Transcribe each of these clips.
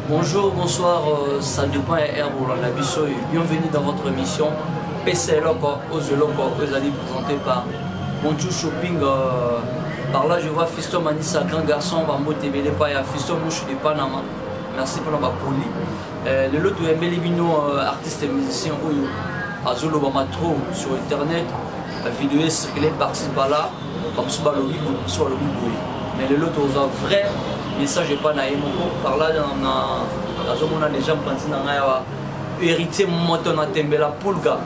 Bonjour, bonsoir, ça dépend ya Air Bolanda biso et bienvenue dans votre émission PC Eloko, Ozeloko, ezali présenté par Bonjour Shopping. Par là, je vois Fiston Manissa, grand garçon, Bambote Ebele Paya, Fiston Mouche de Panama. Merci pour la poli. Lelo toyambeli bino artiste et musicien oyo azolobama trop sur internet, ba vidéo ecircule par-ci par-là, bamosusu balobi boye, bamosusu balobi boye, mais lelo tozwa vrai message epa na ye moko. Par là nazomona déjà mopanzi na ngai awa héritier moto na tembela Pulga.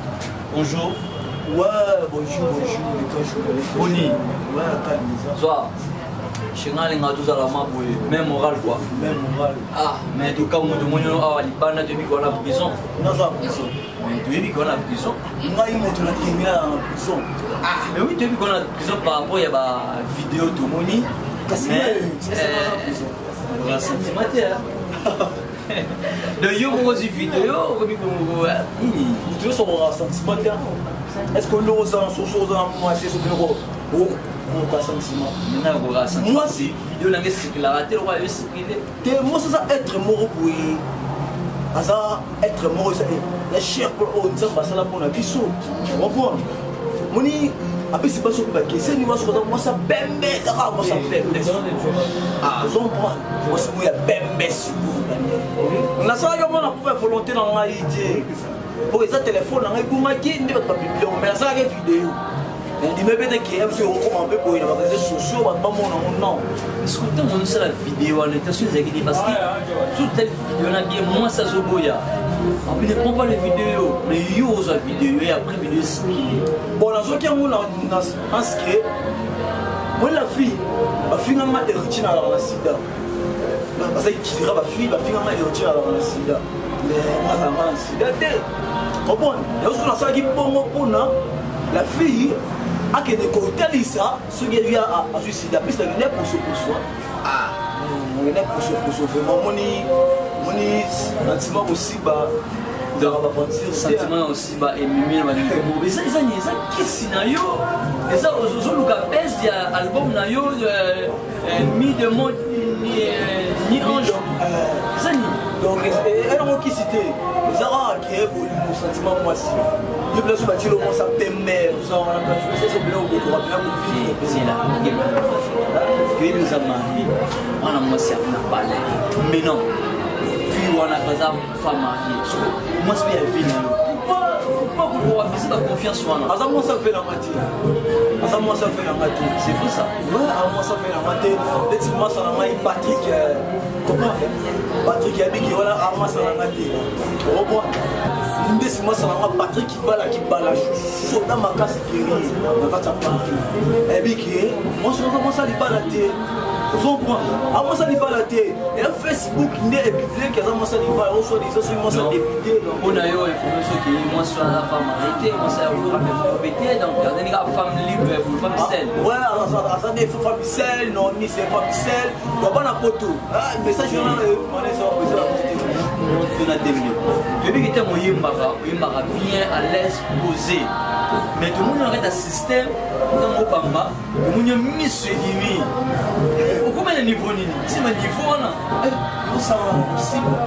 Bonjour. Ouais, bonjour, bonjour, les gars. Boni. Ouais, calme, ça. Zwa. Chez nga alinga tozala mwa boye, même moral quoi. Même moral. Ah, mais tokamwe tomoni yo awa libanda, toyebi koa na prison. Naza prison. Mais toyebi koa na prison. Ngai moto nakemela na prison. Ah, mais oui, toyebi koa na prison par rapport ya ba vidéo tomoni. Kasi Mais, naza prison. Sentiment te, hein. Donc yo moko ozwi vidéo okomi nini? Moto nyonso akoka sentiment te. Est ce que ndenge oza na soso, oza na mwasi, soki okoka sentiment? Ngai nakoka sentiment. Mwasi. Vidéo nanga esikilaka te lokola yo esikile. Te, mwasi aza être moko boye, aza être moko eza ya cher mpo oyo Nzambe asala mpona biso. Comprendre moni apesi baso mpe bakeseni. Mwasi aza mwasi ya pembe, kaka mwasi ya pembe. Ozo comprendre, mwasi oyo ya pembe sikoyo nasalaki yango na propre volonté na ngai te, po eza telefone na ngai ebungaki nde bato bapublier yango, mais nasalaki video, nandime mpe te ke biso ekokoma mpe boye na baréseaux sociaux, bato bamona yango, non. Parce que ntango ozosala vidéo wana, intention ezalaki nini? Parce que sur telle vidéo na bien mwasi azoboya, en plus ne prend pas les vidéos, mais yo ozwa vidéo et après vidéo esikili. Bon, nazwaki yango na parce que moi la fille bafinganga héritier nalaka na sida, bazaki kidira bafille bafinganga héritier nalaka na sida, mais nazalanga na sida te. Comprendre, yango soki nasalaki bongo mpona la fille akende kotalisa soki ye azwi sida, mpesi nakende posoposo, nakende posoposo vraiment. Moni sentiment kosiba ezalaka baventure. Sentiment ya osiba ememi na banimbo, eza nini? Eza kisi na yo, eza ozoluka base ya album na yo, mi de mot ni ange, eza nini? Donc elongo kisi te, eza kaka ke bolingo, sentiment mwasi. Yo place batilo mwasi pembe, oza wana place obela okokoka mpena kovivre. Zela, toyebi oza marié, mwana mwasi na palais, mais non, fille wana baza femme mariée, so mwasi mpe ya vie na yo, pourquoi koabuse baconfiance wana? Aza mwasi afelanga te, aza mwasi afelanga te. C'est vrai ça? Ouais, aza mwasi afelanga te, neti mwasi na ngai Patrick. Comprendre, Patrick yabiki wana amwasi na ngai te. Okomprendre, ndesi mwasi na ngai Patrick Kibala, Kibala soda makasi guerrier na kati ya parti, ayebiki mwasi naza mwasi libala te. Ozocomprendre, amwasi libala te, ya Facebook nde epublier aza mwasi libala, osoi-disant soki mwasi ya député. Mpona yo information soki mwasi wana aza femme mariée te, mwasi ya femme te, donc azali kaka femme libre, femme seule. Ouais, aza nde femme seule, non ni c'est femme seule. Donc bana poto message wana Tona tembe, toyebi ke ntango oyembaka, oyembaka bien, à l'aise, posé, mais tomoni na kati ya système, ntango obamba, tomoni yo miso ebimi. Okoma na niveau nini? Ntina niveau wana? Osala possible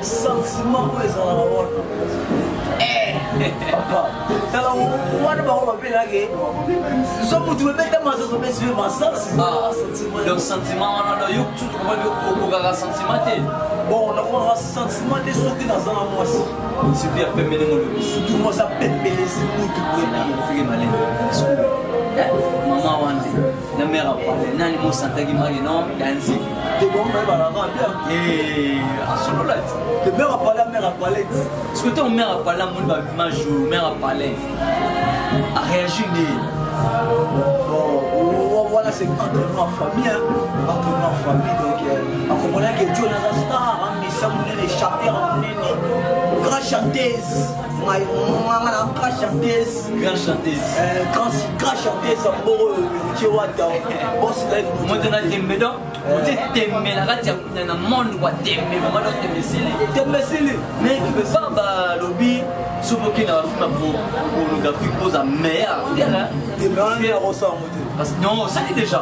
sentiment oyo ezalaka wana, papa. Tala wana bango babelake so motu bebeta masasi, obesi ye masasi. Donc sentiment wana, donc yo tutu okokaka sentiment te? Bon, nakokaka sentiment te soki naza na mwasi. Surtout ya pembe ndenge olobi. Surtout mwasi apembelesi mutu. Fike malene, mama wana na mare apale nani mosantaki maki non danzi? Te, bon, bayebalaka bien. Asolola ti. Te, mare apale, mare apale. Parce que ntango mare apale amoni baimage oyo, mare apale aréagir nde? Bon, voilà, c'est entraînement en famille, hein. Entraînement en famille, donc akomprenaki que John aza star, amisa monene, chanteur monene, grand chanteuse, nganga na grand chanteuse. Grand chanteuse. Grand, grand chanteuse ya mboko oyo, Héritier Wata, boss life. Moto na tembe donc. Otie tembe na kati ya na monde kwa tembe, vraiment donc tembe esili. Tembe esili. Mais quelque part balobi soki okende na bafilme ya pornographique mpoza meilleur acteur. Tembe wana nde nakosala yango te. Parce que non, osali déjà.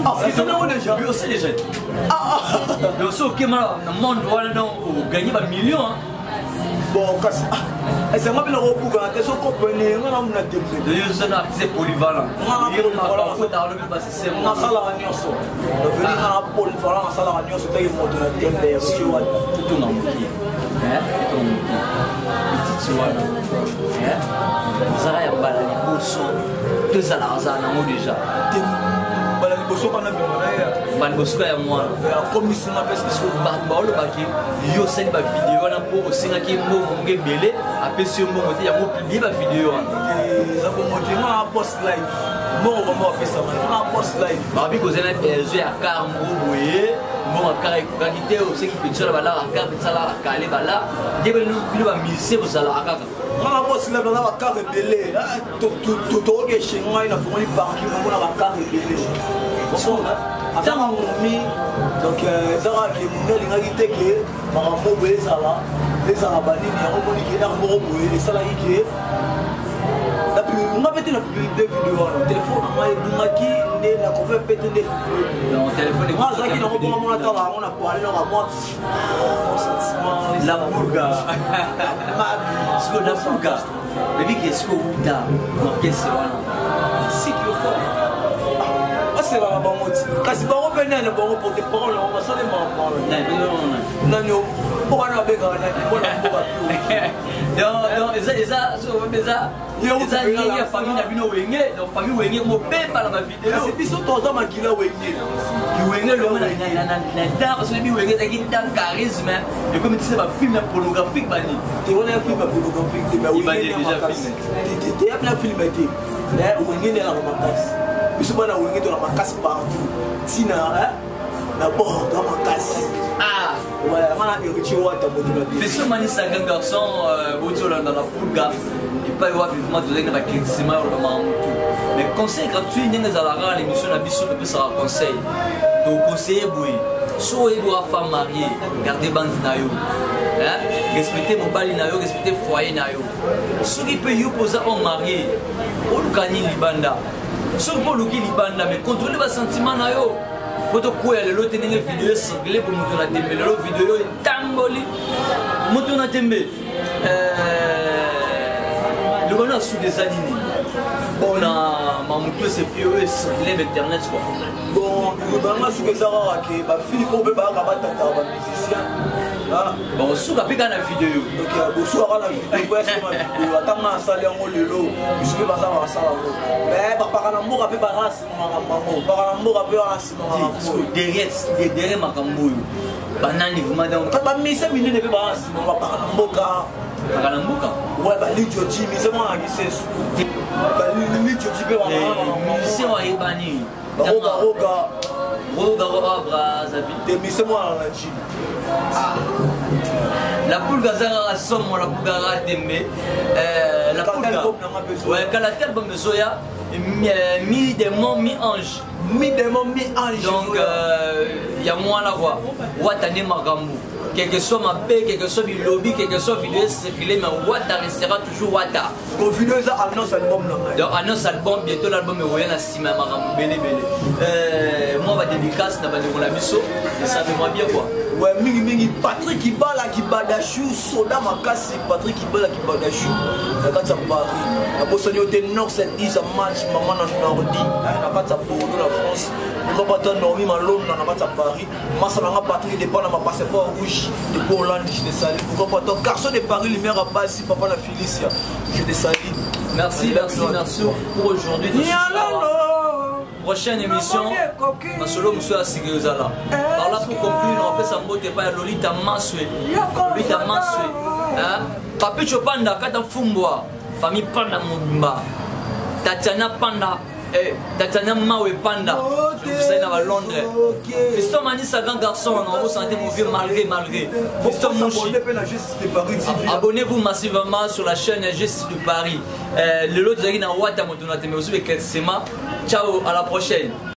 Ah, osali yango déjà. Oui, osali déjà. Ah, donc soki okema na monde wana donc oganye bamillion. Bon, kasi esanga mpe nakobukana te sokopene nga namona tembe. Artiste polyvalent. Nasalaka nyonso noveli nga na polyvalent, nasalaka nyonso taki moto na tembe ya roger wana. Totonga mokie, totonga mokie petite wana ezalaka ya mbala liboso to ezalaka zala nango déjà? Mbala liboso bana bima na ye. Mbala liboso ka ya mwana. Akomisinga mpe. Bato baolobaki yo osali bavideo wana mpo osengaki mbongo mongo ebele, apesi yo mbongo te, yango publie bavideo wana. Eza bongo te. Nga na post live mbongo bango bapesaka nga na post live. Babi kozala na besoin ya car moko boye, mbongo ya car ekokaki te, oseki petit wana balaka car, petit alaka kale bala nde bino bamusicien bozalaka kaka. Nga na post live naza bacar ebele, tokoki eshe ngai nafongoli parking moko na bacar ebele azanga momi. Donc eza kaka ke momi alingaki te ke makambo boye ezala banini yango moni ke ere moko boye esalaki ke nga mpe te na publie video wana. Telefone na ngai ebungaki nde nakomi mpe te nde nga azalaki nango bonga mona tala yango na pale naka mwa sentiment. La pulga, sikoyo la pulga ebi ke sikoyo wuta orchestre wana siki yo fort. Baselaka bango ti kasi bango mpe nani bango porte parole yango basalemaka nani wana babengaka nani mpona mboka. Donc eza eza eza ndenge ya famille na bino Wenge, donc famille Wenge mobemba na bavideo. Kasi biso toza makila Wenge. Wenge longo na dar, soki bi Wenge ezalaki dan charisme, ekomi tisa bafilme ya pornographique bani. Te, wana ya film ya pornographique te, mais Wenge nde makasi te, ya pena film te, mais Wenge nde elaka makasi. Biso bana Wenge tola makasi partout, ntina na bord toa makasi. Ah ouais, nga na Héritier Wata moto na Fiston Manisanga garçon, boti olanda na Pulga epai wapi vraiment tozalaki na baéclaircissement ya olobamaka motu, mais conseil gratuit ndenge ezalaka na l'émission na biso, topesaka conseil, toconseille boye: so oyebi wa femme mariée, garde bande na yo, respecte mobali na yo, respecte foyer na yo. Soki mpe yo mpo oza homme marié, oluka nini libanda? Soki mpo oluki libanda, mais contrôle basentiment na yo po tokwea lelo te ndenge video ecircule po moto na tembe. Lelo video etamboli moto na tembe. Loba na suki eza nini mpona mamutu esepi oyo ecircule ba internet quoi? Bon, lobanga soki eza kaka ke bafili oyo mpe bayaka batataka bamusicien. Bakosuka mpe kaka na video. Ok, bosuka kaka na video po yasema video. Ata nga asali yango lelo, biso mpe baza basala yango, mais bapaka na mboka mpe baza nsima makambo yango, bapaka na mboka mpe baza nsima makambo. Derrière makambo oyo banani vraiment? Donc bamise minene mpe baza nsima, bapaka na mboka. Bapaka na mboka. Ouais, balidioji mise mwana kisesu, balidioji mpe. Musicien wayebani. Baroga roga. Roga roga Brazzaville. Te, mise mwana na jini. La Pulga aza kaka somo, la Pulga kaka tembe, la Pulga. Ouais, kala te album ezoya, mi démon mi ange. Mi démon mi ange. Donc yango wana quoi, Wata nde makambo. Quel que soit mabe, quel que soit bilobi, quel que soit vidéo circulé, mais Wata restera toujours Wata. Ko vidéo eza annonce album na ngai. Donc annonce album, bientôt l'album ekoya na nsima ya makambo belebele. Mwa badédicace na bandeko na biso esamemwa bien quoi. Ouais, mingimingi Patrick Kibala Kibadashu, soda makasi, Patrick Kibala Kibadashu na kati ya Paris. Nabosani yo te Nord 10 ya match mama na Nordi na kati ya Bordeaux na France. Pourquoi pas toi Normi Malonda na kati ya Paris, masa nanga Patrick dépend na ma passeport rouge depuis Hollande, je te salue. Pourquoi pas toi garçon de Paris, lumière à basi, papa na Felicia, je te salue. Merci, merci, merci pour aujourd'hui. Prochaine émission, masolo mosusu ya sika ezala. Par là, pour conclure, napesa mbote epai ya Lolita Maswe, Lolita Maswe, Papicho Panda kata Fumbwa, famille Panda mobimba, Tatiana Panda, eh, Tatiana Mawe Panda, je na ba Londres. Fiston Manissa, grand garçon, on vous mon vieux malgré malgré. Fiston Mouchi. Abonnez-vous massivement sur la chaîne Justice de Paris. Le lot de na Wata Motonate, mais aussi avec Sema. Ciao, à la prochaine.